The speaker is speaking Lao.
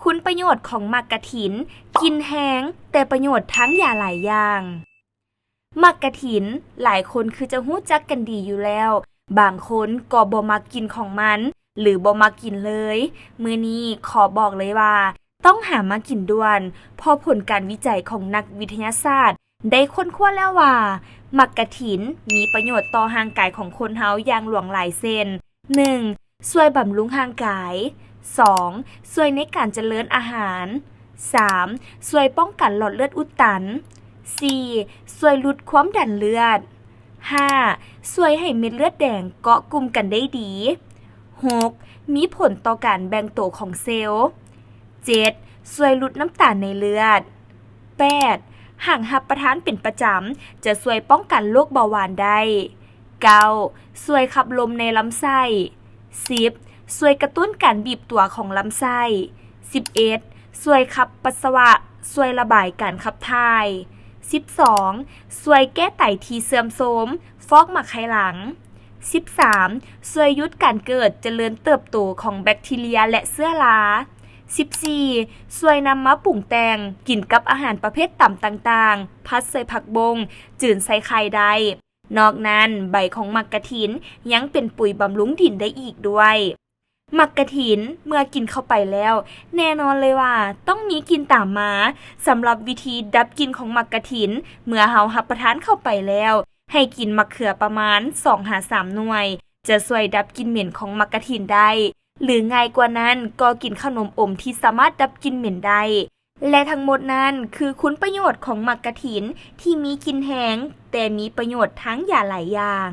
ຄຸນປະໂຫຍດຂອງໝາກກະຖິນ ກິນແຮງ ແຕ່ປະໂຫຍດທາງຢາຫຼາຍຢ່າງ. ໝາກກະຖິນ ຫຼາຍຄົນຄືຈະຮູ້ຈັກກັນດີຢູ່ແລ້ວ, ບາງຄົນກໍບໍ່ມັກກິ່ນຂອງມັນ ຫຼື ບໍ່ມັກກິນເລີຍ. ມື້ນີ້ຂໍບອກເລີຍວ່າ ຕ້ອງຫາມາກິນດ່ວນ, ເພາະຜົນການວິໄຈຂອງນັກວິທະຍາສາດ ໄດ້ຄົ້ນຄວ້າແລ້ວວ່າ ໝາກກະຖິນມີປະໂຫຍດຕໍ່ຮ່າງກາຍຂອງຄົນເຮົາຢ່າງຫຼວງຫຼາຍ ເຊັ່ນ ໜຶ່ງ ຊ່ວຍບຳລຸງຮ່າງກາຍ, ສອງ ຊ່ວຍໃນການຈະເລີນອາຫານ, ສາມ ຊ່ວຍປ້ອງກັນຫຼອດເລືອດອຸດຕັນ, ສີ່ ຊ່ວຍຫຼຸດຄວາມດັນເລືອດ, ຫ້າ ຊ່ວຍໃຫ້ເມັດເລືອດແດງເກາະກຸ່ມກັນໄດ້ດີ, ຫົກ ມີຜົນຕໍ່ການແບ່ງໂຕຂອງເຊວ, ເຈັດ ຊ່ວຍຫຼຸດນ້ຳຕານໃນເລືອດ, ແປດ ຫາກຮັບປະທານເປັນປະຈຳ ຈະຊ່ວຍປ້ອງກັນໂລກເບົາຫວານໄດ້, ເກົ້າ ຊ່ວຍຂັບລົມໃນລຳໄສ້, ສິບ ຊ່ວຍກະຕຸ້ນການບີບຕົວຂອງລຳໄສ້, ສິບເອັດ ຊ່ວຍຂັບປັດສະວະ, ຊ່ວຍລະບາຍການຂັບຖ່າຍ, ສິບສອງ ຊ່ວຍແກ້ໄຕທີ່ເສື່ອມໂຊມ, ຟອກໝາກໄຂ່ຫຼັງ, ສິບສາມ ຊ່ວຍຢຸດການເກີດຈະເລີນເຕີບໂຕຂອງແບັກທີເຣຍ ແລະ ເຊື້ອລາ, ສິບສີ່ ຊ່ວຍນຳມາປຸງແຕ່ງກິນກັບອາຫານປະເພດຕຳຕ່າງໆ, ຜັດໃສ່ຜັກບົ້ງ, ຈືນໃສ່ໄຂ່ໄດ້. ນອກນັ້ນ, ໃບຂອງໝາກກະຖິນຍັງເປັນປຸຍບຳລຸງດິນໄດ້ອີກດ້ວຍ. ໝາກກະຖິນເມື່ອກິນເຂົ້າໄປແລ້ວ, ແນ່ນອນເລີຍວ່າຕ້ອງມີກິ່ນຕາມມາ. ສຳລັບວິທີດັບກິ່ນຂອງໝາກກະຖິນ ເມື່ອເຮົາຮັບປະທານເຂົ້າໄປແລ້ວ, ໃຫ້ກິນໝາກເຂືອປະມານສອງຫາສາມໜ່ວຍ, ຈະຊ່ວຍດັບກິ່ນເໝັນຂອງໝາກກະຖິນໄດ້. ຫຼື ງ່າຍກວ່ານັ້ນກໍກິນຂະໜົມອົມທີ່ສາມາດດັບກິ່ນເໝັນໄດ້. ແລະ ທັງໝົດນັ້ນຄືຄຸນປະໂຫຍດຂອງໝາກກະຖິນທີ່ມີກິ່ນແຮງ, ແຕ່ມີປະໂຫຍດທາງຢາຫຼາຍຢ່າງ.